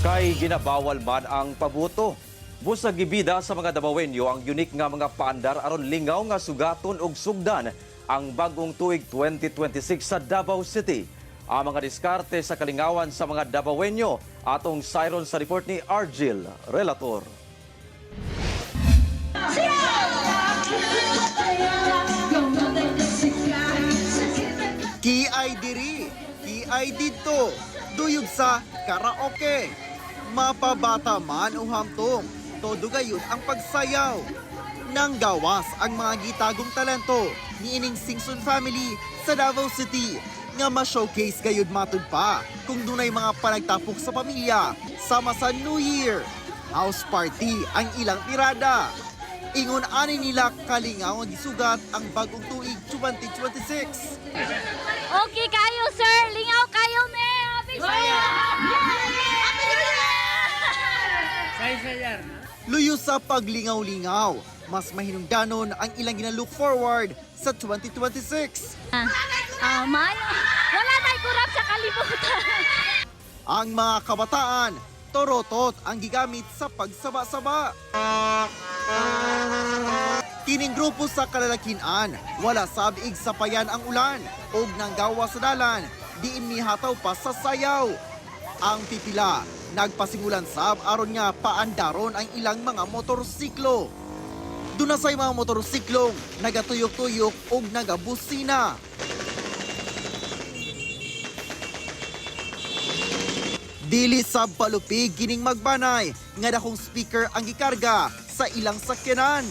Kay ginabawal man ang pabuto. Busag gibida sa mga Dabawenyo ang unique nga mga paandar aron lingaw nga sugaton og sugdan ang bagong tuig 2026 sa Davao City. Ang mga diskarte sa kalingawan sa mga Dabawenyo atong sayron sa report ni Argil Relator. Kiay diri, kiay didto, duyog sa karaoke. Mapabata man o hamtong, todo gayon ang pagsayaw. Nang gawas ang mga gitagong talento ni ining Singson family sa Davao City nga ma-showcase gayud matud pa kung dunay mga panagtapok sa pamilya sama sa New Year. House party ang ilang tirada. Ingon ani nila kalingaw ang gisugat ang bagong tuig 2026. Okay kayo, sir. Lingaw kayo, me. Happy New Year! Happy New Year! Luyo sa paglingaw-lingaw, mas mahinungdanon ang ilang gina-look forward sa 2026. Ah, maayo. Wala tay kurap sa kalibutan. Ang mga kabataan, torotot ang gigamit sa pagsaba-saba. Kining grupo sa kalalakinan, wala sabig sa payan ang ulan og nanggawa sa dalan, diin mihataw pa sa sayaw. Ang pipila, nagpasingulan sab aron nga paandaron ang ilang mga motorsiklo. Duna say mga motorsiklong nagatuyok-tuyok og nagabusina. Dili sa palupig gining magbanay nga dakong speaker ang gikarga sa ilang sakyanan.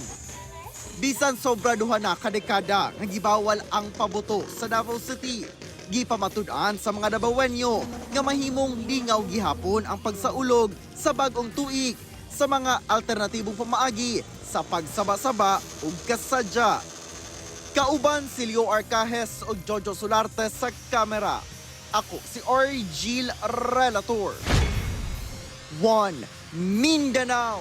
Bisan sobra duha na kadekada nga gibawal ang paboto sa Davao City. Gipamatud-an sa mga Dabawenyo nga mahimong lingaw gihapon ang pagsaulog sa bagong tuig sa mga alternatibong pamaagi sa pagsaba-saba ug kasadya. Kauban si Leo Arcajes ug Jojo Solarte sa kamera. Ako si Orgil Relator. 1 Mindanao.